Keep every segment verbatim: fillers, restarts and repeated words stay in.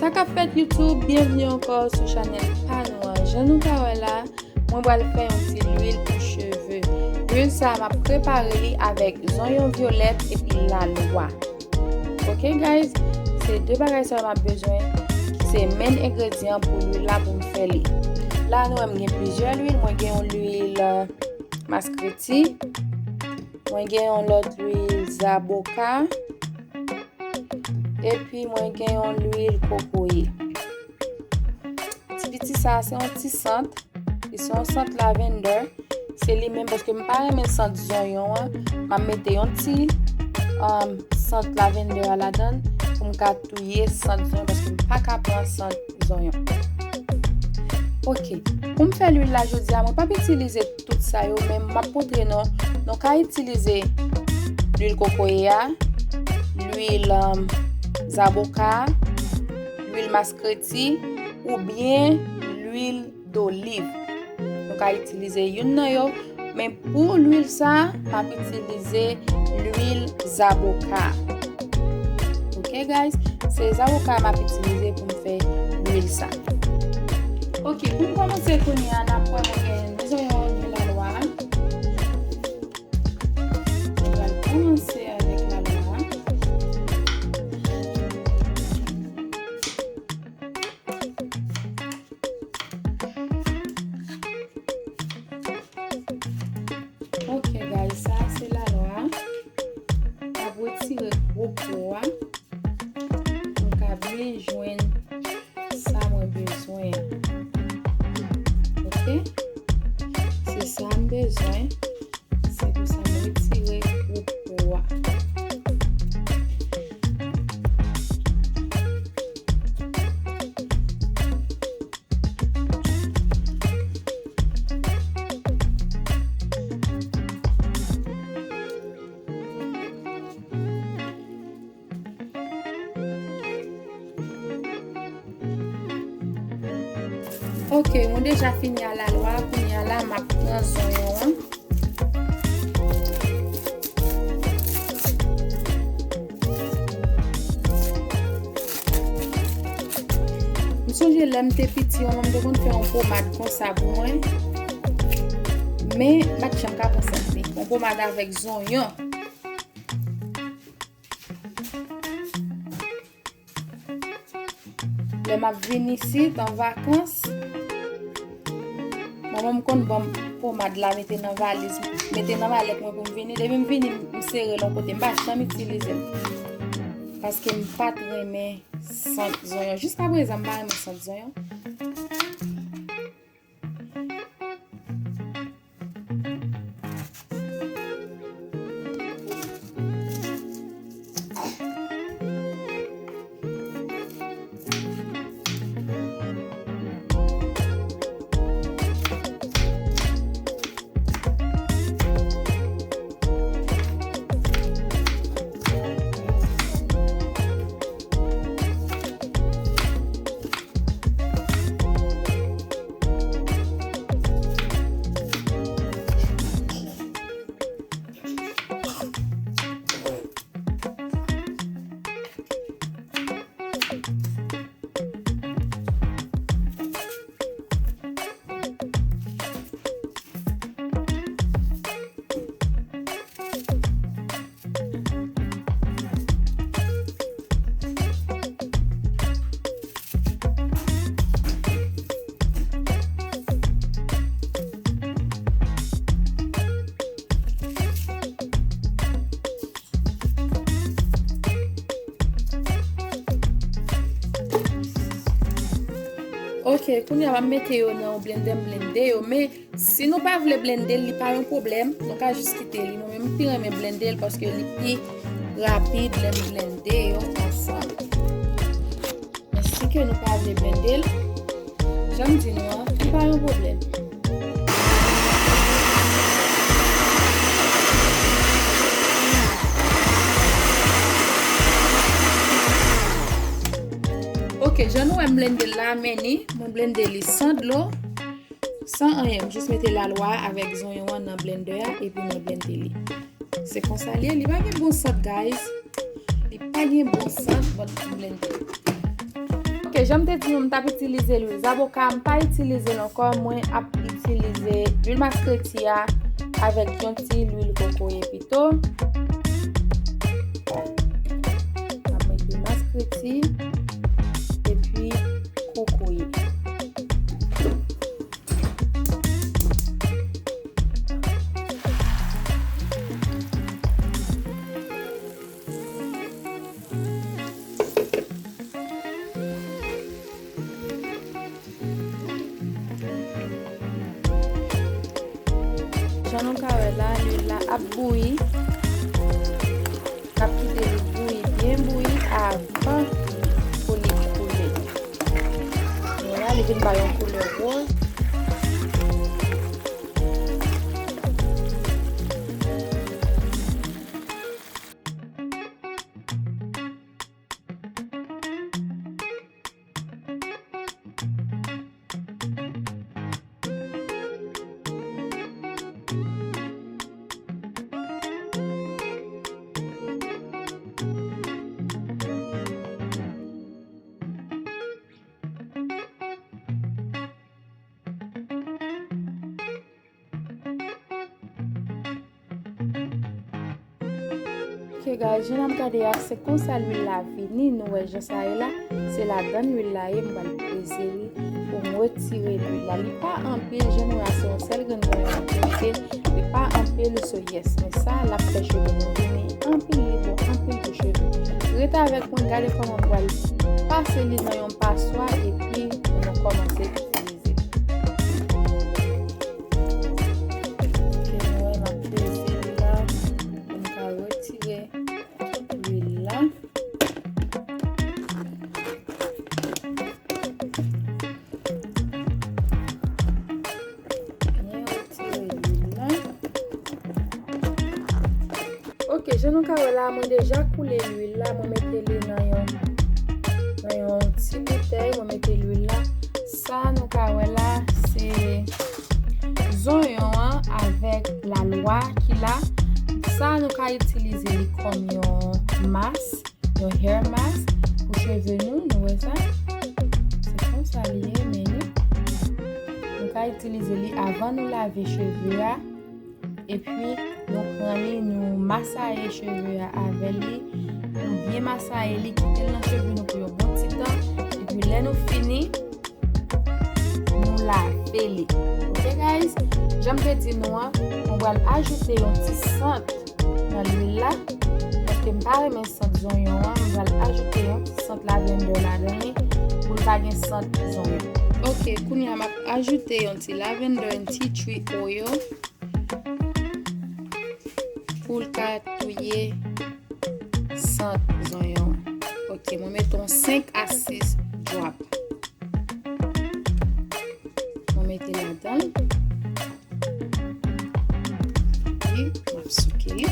Sa k ap fèt YouTube, byenvni ankò sou chanèl pa nou an. Jan nou ka wè la, mwen pral fè yon ti lwil pou cheve. Lwil sa a, m ap prepare li avèk zonyon vyolèt epi lalwa. Ok guys, se de bagay sa yo m ap bezwen, ki se menm engredyan pou lwil la pou m fè li. La nou wè m gen plizyè lwil, mwen gen yon lwil, euh, maskreti, mwen gen yon lòt lwil zaboka, epi mwen gen yon lwil kokoye. Ti piti sa a, se yon ti sant. Li se yon sant lavender. Se li menm, paske m pa renmen sant zonyon an. M ap mete yon ti, um, sant lavender a ladan l pou m ka touye sant zonyon, paske m pa ka pran sant zonyon. Ok. Pou m fè lwil la jodi a, mwen p ap itilize tout sa yo, men m ap montre nou, nou ka itilize lwil kokoye a, lwil, um, zaboka a, lwil maskreti, oubyen lwil doliv. Nou ka itilize youn nan yo, men pou lwil sa a, m ap itilize lwil zaboka. Ok guys, se zaboka m ap itilize pou m fè lwil sa. Ok, pou m kòmanse kounye a, n ap wè mwen gen zonyon, gen lalwa. Mwen pral kòmanse avèk lalwa. Ok guys, sa se lalwa. M ap retire gwo po a pou m ka byen jwenn sa mwen bezwen an. Ok? Se sa m bezwen. Se pou sa m retire gwo po a. Ok, mwen deja fini a lalwa, kounye a la m ap pran zonyon an. M sonje lè m te piti, yon manman m te konn fè yon pomad konsa pou mwen. Men, m pa t janm ka pran sant li. Yon pomad avèk zonyon. Lè m ap vin isit an vakans, manman m konn ban m pomad la, mete nan valiz, mete nan malèt mwen pou m vini. Depi m vini, m sere l yon kote. M pa janm itilize l. Paske m pa t renmen sant zonyon. Jiska prezan, m pa renmen sant zonyon. Ok, kounye a m ap mete yo nan yon blender, m blende yo, men si nou pa vle blende l, li pa yon pwoblèm. Nou ka jis kite li. Mwen menm, m pi renmen blende l paske li pi rapid lè m blende yo konsa. Men si ke nou pa vle blende l, jan m di nou an, li pa yon pwoblèm. Ok, jan nou wè m blende l la, men ni, mwen blende li san dlo. San anyen, m jis mete lalwa avèk zonyon an nan blender a, epi mwen blende li. Se konsa l ye, li pa gen bon sant, guys. Li pa gen bon sant, but m blende li. Ok, E jan m te di nou, m t ap itilize lwil zaboka, m pa itilize l ankò, mwen ap itilize lwil maskreti a avèk yon ti lwil kokoye pito. M ap mete maskreti epi kokoye. Jan nou ka wè la, lwil la ap bouyi. N ap kite li bouyi, byen bouyi avan pou li koule. Vwala, li vin bay yon koulè woz. Ok guys, jan n ap gade a, se konsa lwil la vini. Nou wè jan sa ye la, se ladan lwil la ye. M pral peze li pou m retire lwil la. Li pa anpil, jan nou wè a, se yon sèl grenn zonyon m te mete. Li pa anpil, so yes, men sa l ap fè cheve nou vini anpil, li bon anpil pou cheve. Rete avèk mwen, gade kòman m pral pase li nan yon paswa epi pou nou kòmanse itilize. Ok, nou wè m ap peze li la pou m ka retire tout lwil la. Byen retire lwil la. Ok, jan nou ka wè la, mwen deja koule lwil la, mwen mete li nan yon, nan yon ti boutèy, mwen mete lwil la. Sa nou ka wè la, se zonyon an avèk lalwa ki la. Sa nou ka itilize li kòm yon mas, yon hair mask pou cheve nou, nou wè sa? Se konsa li ye, men li. Nou ka itilize li avan nou lave cheve a. Epi, nou pran li, nou masaye cheve a avè li. Nou byen masaye li, kite l nan cheve nou pou yon bon ti tan. Epi, lè nou fini, nou lave li. Ok, guys? Jan m te di nou an, mwen pral ajoute yon ti sant nan lwil la. Paske m pa renmen sant zonyon an, m pral ajoute yon ti sant lavender ladan li pou l pa gen sant zonyon. Ok, kounye a m ap ajoute yon ti lavender and tea tree oil pou l ka touye sant zonyon an. Ok, mwen mete yon senk a sis drop. Mwen mete ladan l. Epi, m ap souke li.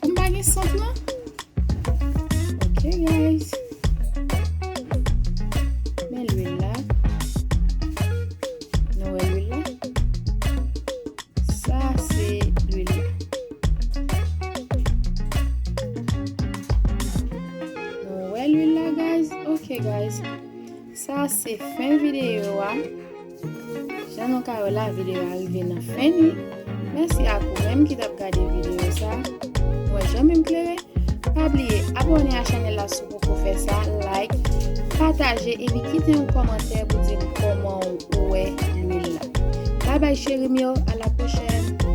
Pou m pa gen sant lan. Ok, guys. Men lwil la. Nou wè lwil la? Sa se lwil la. Nou wè lwil la, guys? Ok, guys. Sa se fen videyo a. Jan nou ka wè la, videyo a rive nan fen li. Mèsi ak ou menm ki t ap gade videyo sa. Mwen jan menm klere. Pa bliye abòne a chanèl la si w poko fè sa, like, pataje epi kite yon kòmantè pou di m kòman w wè lwil la. Babay cheri m yo, a la pwochèn.